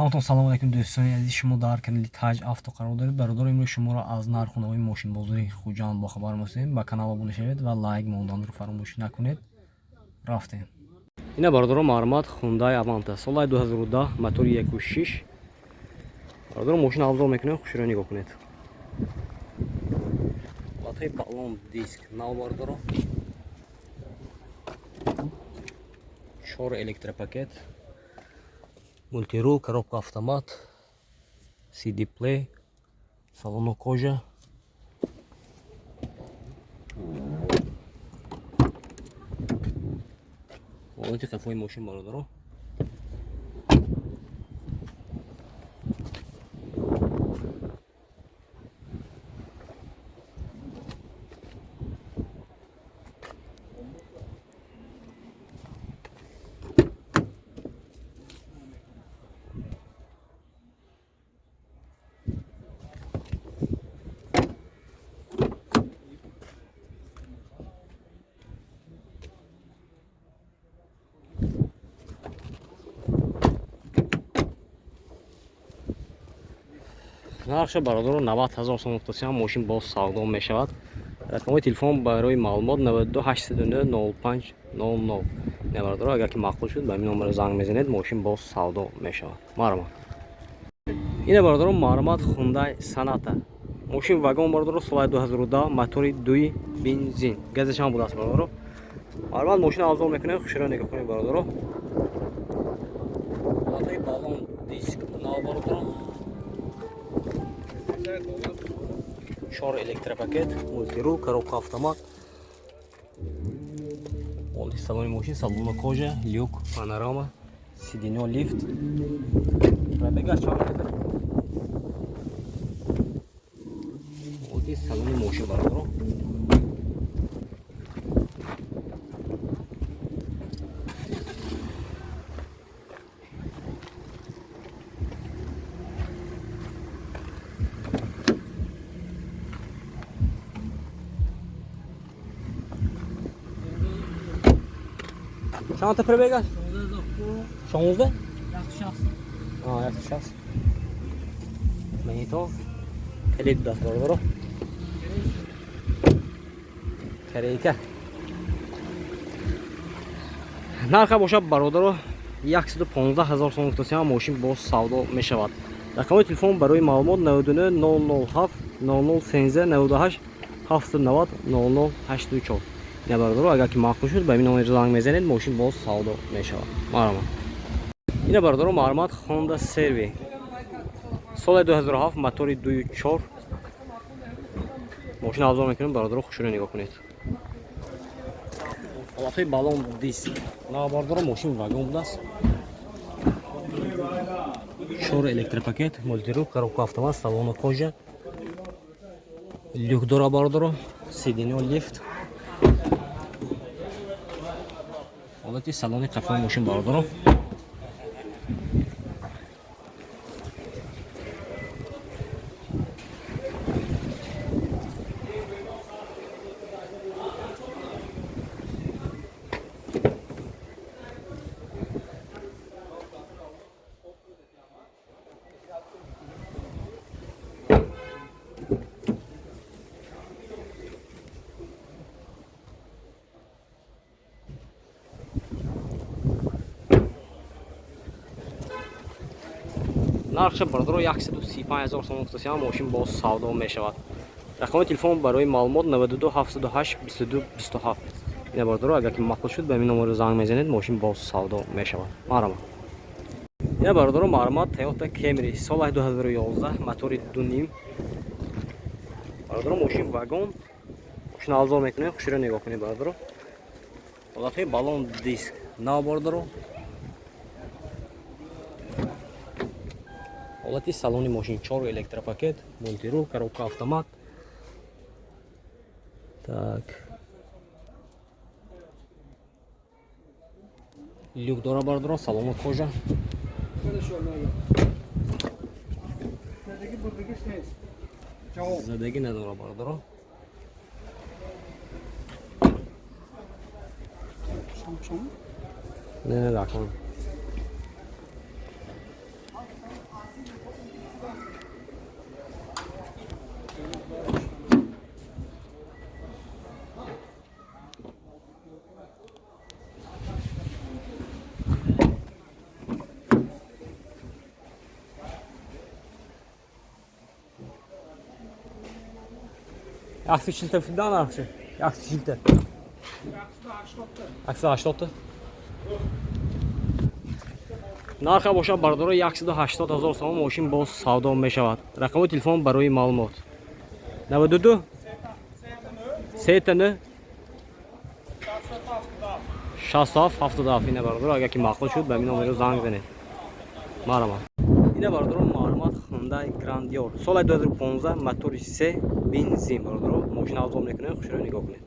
Ҳаматон салом алайкум, дӯстони азиз. Шумо дар канали Таҷ Авто қарор доред. Бародаро, имрӯз шуморо аз нарху навои мошинбозори Хуҷанд бохабар мекунем. Ба канал обуна шавед ва лайк монданро фаромӯш накунед. Рафтем. Ина, бародаро, марҳамат, Хундай Аванта солаи 2010, мотори 1.6. Бародаро, мошин обзор мекунем, хушро нигоҳ кунед. Ҳолатҳои балон, диск нав, бародаро. Чор электропакет, мультирул, коробка автомат, CD play, салону кожа. Ҳолати қафои мошин, бародаро. Нархша, бародаро, 90 ҳазор сом гуфтасиам, мошин боз савдо мешавад. Рақамҳои телефон барои маълумот 92 809 05 00. Не, бародаро, агар ки маъқул шуд, ба ин номер занг мезанед, мошин боз савдо мешавад. Марҳамат. Ина, бародаро, марҳамат, Хундай Соната. Мошин вагон, бародаро, соли 2010, мотори 2, бензин. Газаш ҳам будааст, бародаро. Марҳамат, мошин обзор мекунем, хушро нигоҳ кунед, бародаро. Ҳолатҳои балон, диск нав, бародаро. Чор электропакет, мультирул, коробка автомат. Ҳолати салони мошин: салона кожа, люк, панорама, сиденье лифт. Пробегаш чанд метр? Ҳолати салони мошин, бародаро. Чандта пробегаш? 16? А, 160. Монитор. Калид даст, бародаро. Корейка. Нарха бошад, бародаро, 115 ҳазор сом гуфтасиам, мошин боз савдо мешавад. Рақамҳои телефон барои маълумот 99 007 00 13 98 790 00 84. Ина, бародаро, агар ки маъқул шуд, ба ин номер занг мезанед, мошин боз савдо мешавад. Марҳамат. Ина, бародаро, марҳамат, Honda CR-V соли 2007, мотори 2.4. Мошин обзор мекунем, бародаро, хушро нигоҳ кунед. Ҳолатҳои балон, диск нав, бародаро, мошин вагон будааст. Чор электропакет, мультирул, коробка автомат, салону кожа, люк дора, бародаро, сиденье лифт. Ҳолати салони қафои мошин, бародаро. Нархша, бародаро, 135 ҳазор сом гуфтасиам, мошин боз савдо мешавад. Рақами телефон барои маълумот 92 708 22 27. Ина, бародаро, агар ки маъқул шуд, ба ин номеро занг мезанед, мошин боз савдо мешавад. Марҳамат. Ина, бародаро, марҳамат, Toyota Camry соли 2011, мотори 2.5. Бародаро, мошин вагон. Мошин обзор мекунем, хушро нигоҳ кунед, бародаро. Ҳолатҳои балон, диск нав, бародаро. Ҳолати салони мошин: чор электропакет, мультирул, коробка автомат. Так, люк дора, бародаро, салону кожа. Задагӣ надора, бародаро. Не, не, дакон. 140 та фида нархши. 140 та. 180 та. Нарха бошад, бародаро, 180 ҳазор сомон, мошин боз савдо мешавад. Рақами телефон барои маълумот: 92 3 9 67 77. Ина, бародаро, агар ки маъқул шуд, ба ин номеро занг занед. Марҳамат. Ина, бародаро, маълумот: Хундай Грандиор, соли 2015, мотори 3, бензин. Бародаро, мошина обзор мекунем, хушро нигоҳ кунед.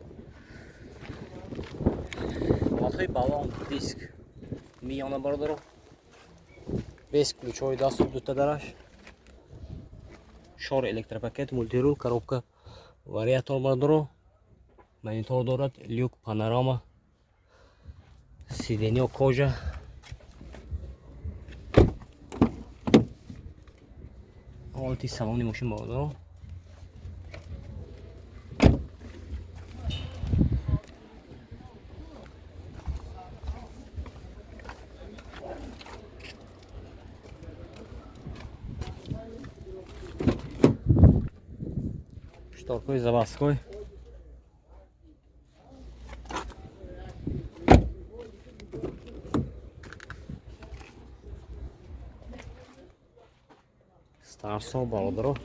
Ҳолатҳои балон, диск миёна, бародаро, без ключҳои дасту дута дараш, шор электропакет, мультирул, коробка вариатор, бародаро, монитор дорад, люк панорама, сиденьё кожа. Ҳолати салони мошин, бародаро. Шторкои заводской. Старсо, бародаро.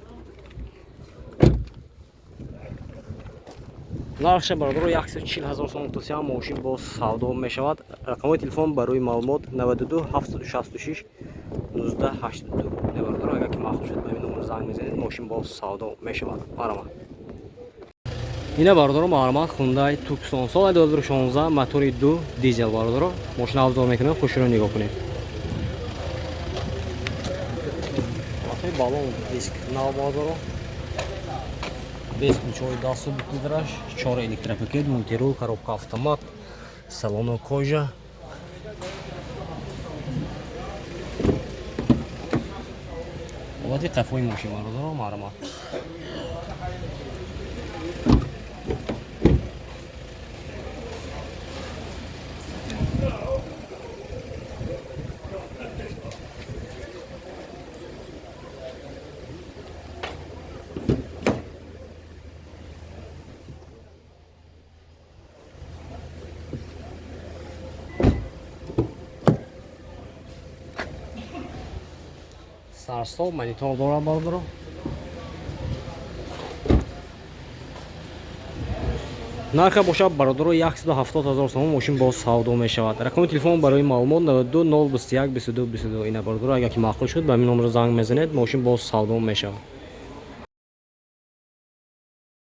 Нархша, бародаро, 140 ҳазор сомон тусия, мошин боз савдо мешавад. Рақамҳои телефон барои маълумот: 92 766 19 82. Ина, бародаро, агар ки маъқул шуд, ба ин номер занг мезанед, мошин боз савдо мешавад. Марҳамат. Ина, бародаро, марҳамат: Хундай Туксон, соли 2016, мотори 2, дизел. Бародаро, мошина обзор мекунем, хушро нигоҳ кунед. Балон, диск нав, бародаро, без ключҳои дасту бутидраш, чор электропакет, мультирул, коробка автомат, салону кожа. Ҳолати қафои мошин, бародаро, марҳамат. Сарсо, монитор дорад, бародаро. Нарха бошад, бародаро, 170 ҳазор сомон, мошин боз савдо мешавад. Рақами телефон барои маълумот: 92 021 22 22. Ина, бародаро, агар ки маъқул шуд, ба ҳамин номро занг мезанед, мошин боз савдо мешавад.